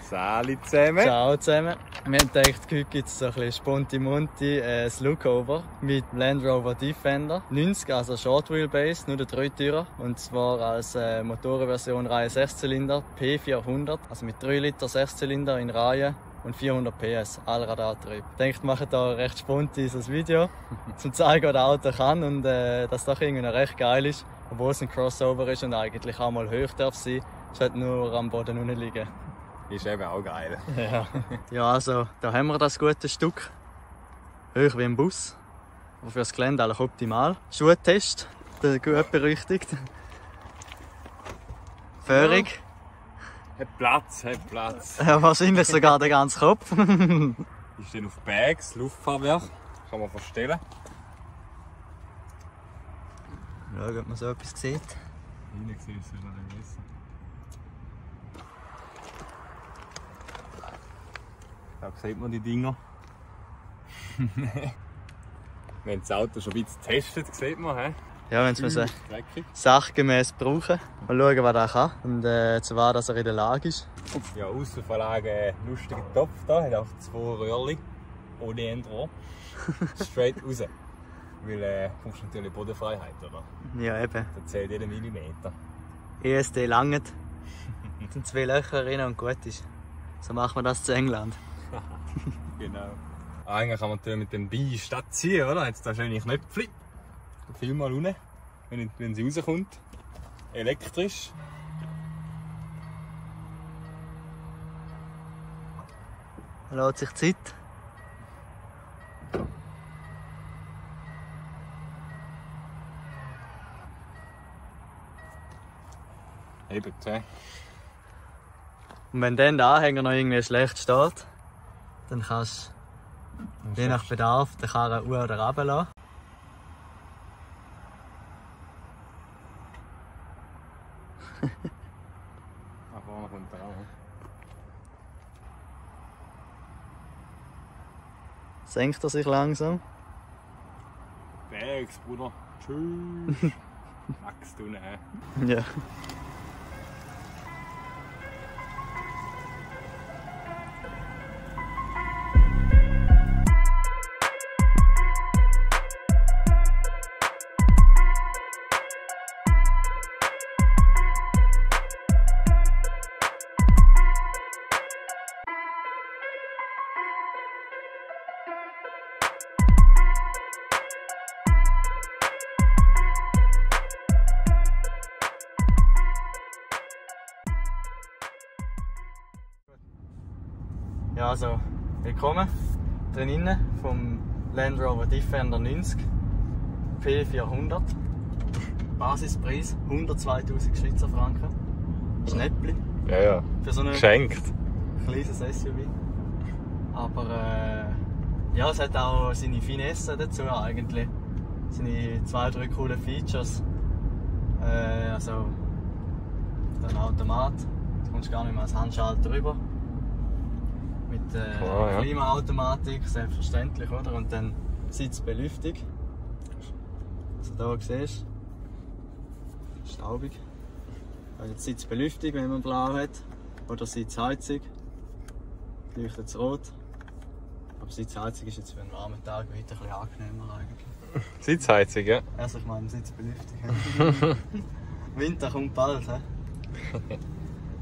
Salut zusammen. Ciao zusammen. Wir haben gedacht, heute gibt es so ein bisschen Sponti-Munti, ein Lookover mit Land Rover Defender 90, also Short Wheelbase, nur der Dreitürer. Und zwar als Motorenversion Reihe 6-Zylinder, P400, also mit 3 Liter 6-Zylinder in Reihe und 400 PS, Allradantrieb. Ich denke, wir machen hier recht spontan ein Video, um zu zeigen, was das Auto kann und dass es doch irgendwie noch recht geil ist, obwohl es ein Crossover ist und eigentlich auch mal hoch darf sein. Es sollte nur am Boden unten liegen. Ist eben auch geil. Ja. Ja, also da haben wir das gute Stück. Hoch wie ein Bus. Aber für das Gelände eigentlich optimal. Schuhtest, der gut berüchtigt. Führung. Hat Platz, hat Platz. Ja, wahrscheinlich sogar der ganze Kopf. Ist dann auf Bags, Luftfahrwerk. Kann man verstellen. Schauen, ob man so etwas sieht. Hinten gesehen ist es noch ein besser. Da sieht man die Dinger. Wir haben das Auto schon ein bisschen getestet, sieht man. He? Ja, wenn es sachgemäß brauchen. Mal schauen, was er kann und zwar, dass er in der Lage ist. Ja, Aussenverlage lustiger Topf da, hat auch 2 Röhrchen ohne Endrohr. Straight raus. Weil kommst du natürlich Bodenfreiheit, oder? Ja, eben. Da zählt jeder Millimeter. ESD langt. Es sind 2 Löcher rein und gut ist. So machen wir das zu England. Genau. Eigentlich kann man natürlich mit dem Bein statt ziehen, oder? Jetzt da schöne Knöpfe. Viel mal unten, wenn sie rauskommt. Elektrisch. Lässt sich Zeit. Eben, ja. Und wenn dann der Anhänger noch irgendwie schlecht steht, dann kannst du je nach Bedarf den Karren hoch oder runter lassen. Nach vorne kommt er auch. Senkt er sich langsam. Bags, Bruder. Tschüss. Max, du ne? Ja. Ja, also willkommen drinnen vom Land Rover Defender 90 P400. Basispreis 102.000 Schweizer Franken. Schnäppli. Ja, ja. Für so ein Geschenkt. kleines SUV. Aber ja, es hat auch seine Finesse dazu eigentlich. Seine 2-3 coole Features. Also ein Automat. Du kommst gar nicht mehr als Handschalter rüber. Mit ja. Klimaautomatik, selbstverständlich, oder? Und dann Sitzbelüftung. Also da siehst du, staubig. Also Sitzbelüftung, wenn man blau hat. Oder Sitzheizung. Leuchtet es rot. Aber Sitzheizung ist jetzt für einen warmen Tag heute ein bisschen angenehmer eigentlich. Sitzheizung, ja? Also ich meine Sitzbelüftung. Winter kommt bald, hä?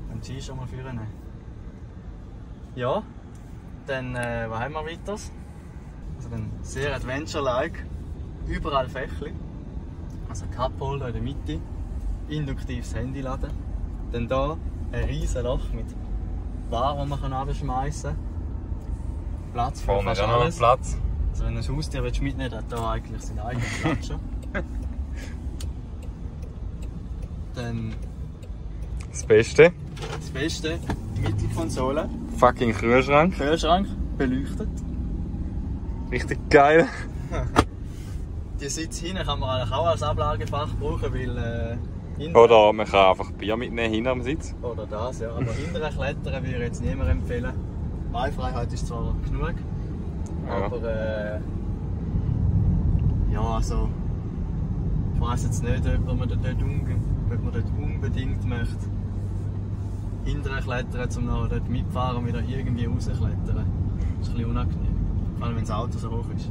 Dann Ski schon mal führen. Ja, dann was haben wir weiter? Also dann sehr Adventure-like. Überall Fächli. Also Cupholder in der Mitte. Induktives Handy laden. Dann hier ein riesen Loch mit Ware, das man abschmeißen kann. Platz für Vorne fast ist auch noch alles. Platz. Also wenn du ein Haustier mitnehmen willst, hat hier eigentlich seinen eigenen Platz schon. Dann Das Beste. das Beste, Mittelkonsole. Fucking Kühlschrank. Kühlschrank, beleuchtet. Richtig geil. Die Sitze hinten kann man eigentlich auch als Ablagefach brauchen, weil Oder man kann einfach Bier mitnehmen hinter am Sitz. Oder das, ja. Aber hinterher klettern würde ich jetzt niemand empfehlen. Beifreiheit ist zwar genug, Ja. aber ja, also ich weiss jetzt nicht, ob man dort unbedingt möchte hinterher klettern, um noch dort mitfahren und wieder irgendwie rausklettern. Das ist ein bisschen unangenehm. Vor allem wenn das Auto so hoch ist.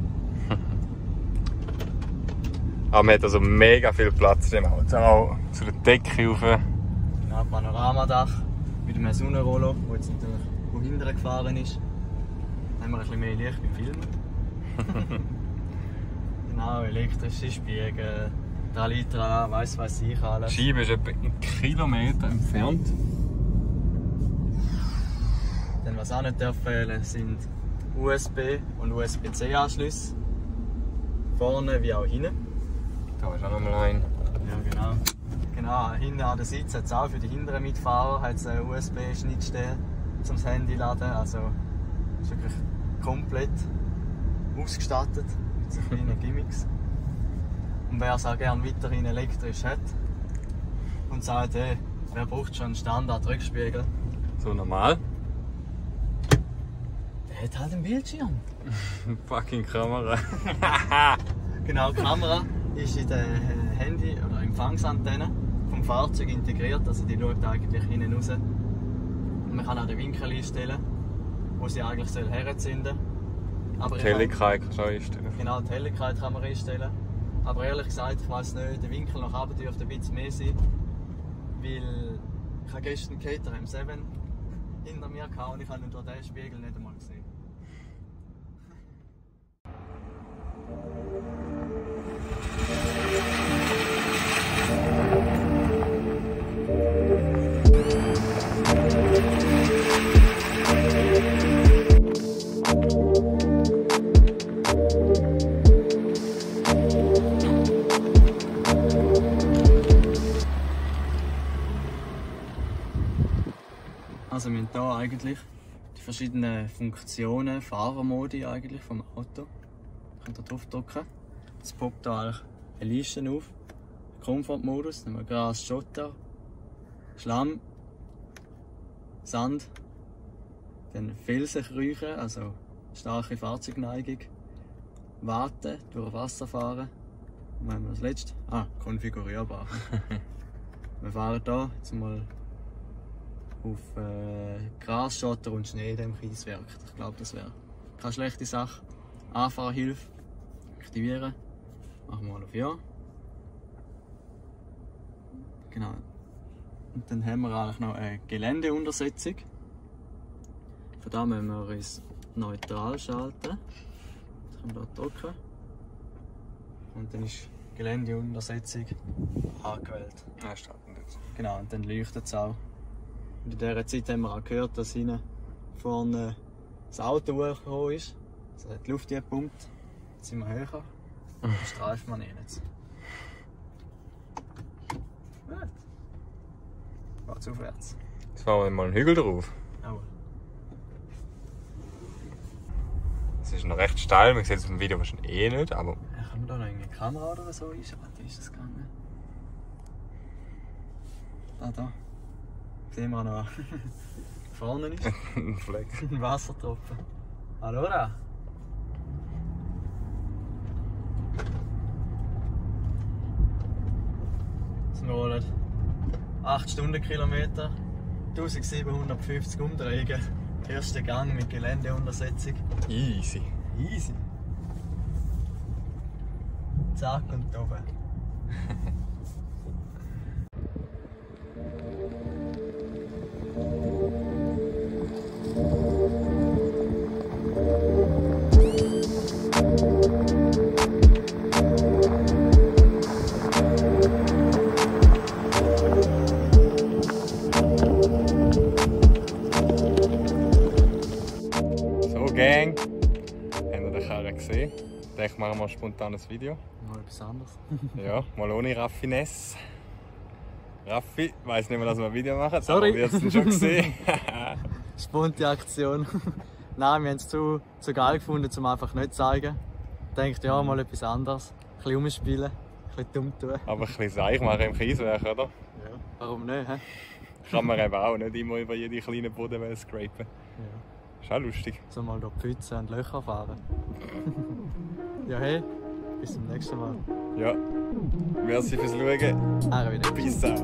Aber man hat also mega viel Platz in dem Auto. Auch zu der Decke rauf. Genau, Panoramadach mit einem Sonnenrollo, der jetzt natürlich von hinten gefahren ist. Dann haben wir ein bisschen mehr Licht beim Filmen. Genau, elektrische Spiegel, 3 Liter, weiss ich alles. Die Scheibe ist etwa 1 Kilometer entfernt. Dann, was auch nicht fehlen sind USB- und USB-C-Anschlüsse. Vorne wie auch hinten. Da ist auch noch mal ein. Ja, genau. Genau, hinten an der Sitz hat es auch für die hinteren Mitfahrer eine USB-Schnittstelle zum Handy laden. Also ist wirklich komplett ausgestattet mit so kleinen Gimmicks. Und wer es auch gerne weiterhin elektrisch hat und sagt, hey, wer braucht schon einen Standard-Rückspiegel? So normal. Der hat halt einen Bildschirm. Fucking Kamera. Genau, die Kamera ist in der Handy- oder Empfangsantenne vom Fahrzeug integriert, also die schaut eigentlich hinten raus. Und man kann auch den Winkel einstellen, wo sie eigentlich herzünden soll. Die Helligkeit kannst du auch einstellen. Genau, die Helligkeit kann man einstellen. Aber ehrlich gesagt, ich weiss nicht, der Winkel nach oben dürfte ein bisschen mehr sein. Weil ich habe gestern Cater M7 hinter mir gehabt und ich habe durch diesen Spiegel nicht einmal gesehen. Also wir haben hier eigentlich die verschiedenen Funktionen, Fahrermodi eigentlich vom Auto. Ich kann da drauf drücken. Jetzt poppt da eigentlich eine Liste auf. Komfortmodus, dann haben wir Gras, Schotter, Schlamm, Sand, dann Felsenkrüche, also starke Fahrzeugneigung, Warten, durch Wasser fahren. Und haben wir das letzte? Konfigurierbar. Wir fahren hier jetzt mal auf Gras, Schotter und Schnee in diesem Kieswerk. Ich glaube, das wäre keine schlechte Sache. Anfahrhilfe aktivieren. Machen wir mal auf Ja. Genau. Und dann haben wir eigentlich noch eine Geländeuntersetzung. Von da müssen wir uns neutral schalten. Das können wir hier drücken. Und dann ist Geländeuntersetzung angewählt. Ja, starten jetzt. Genau, und dann leuchtet es auch. Und in dieser Zeit haben wir auch gehört, dass hinten vorne das Auto hochgekommen ist. Also hat die Luft gepumpt. Jetzt sind wir höher. Den streifen wir nicht. Gut. Geht's aufwärts. Jetzt fahren wir mal einen Hügel drauf. Jawohl. Es ist noch recht steil, man sieht es auf dem Video wahrscheinlich eh nicht, aber... Ja, kann man da noch eine Kamera oder so einschalten? Wie ist das gegangen? Da. Sehen wir noch vorne ist. ein Fleck. Ein Wassertropfen. Allora. Wir rollen 8 Stundenkilometer, 1750 Umdrehungen. Erster Gang mit Geländeuntersetzung. Easy. Easy. Zack und oben. Gang, habt ihr den Karren gesehen? Ich denke, machen wir mal ein spontanes Video. Mal etwas anderes. Ja, mal ohne Raffinesse. Raffi, weiss nicht mehr, dass wir ein Video machen, Sorry. aber wir haben es schon gesehen. Spontane Aktion. Nein, wir haben es zu geil gefunden, um einfach nicht zu zeigen. Ich dachte, ja, mal etwas anderes. Ein bisschen rumspielen, ein bisschen dumm tun. Aber ein bisschen Seich machen im Kieswerk, oder? Ja. Warum nicht? He? Kann man eben auch nicht immer über jede kleine Boden scrapen. Ja. Ist auch lustig. So mal durch Pfützen und Löcher fahren. Ja, hey, bis zum nächsten Mal. Ja, merci fürs Schauen. Wieder. Peace out.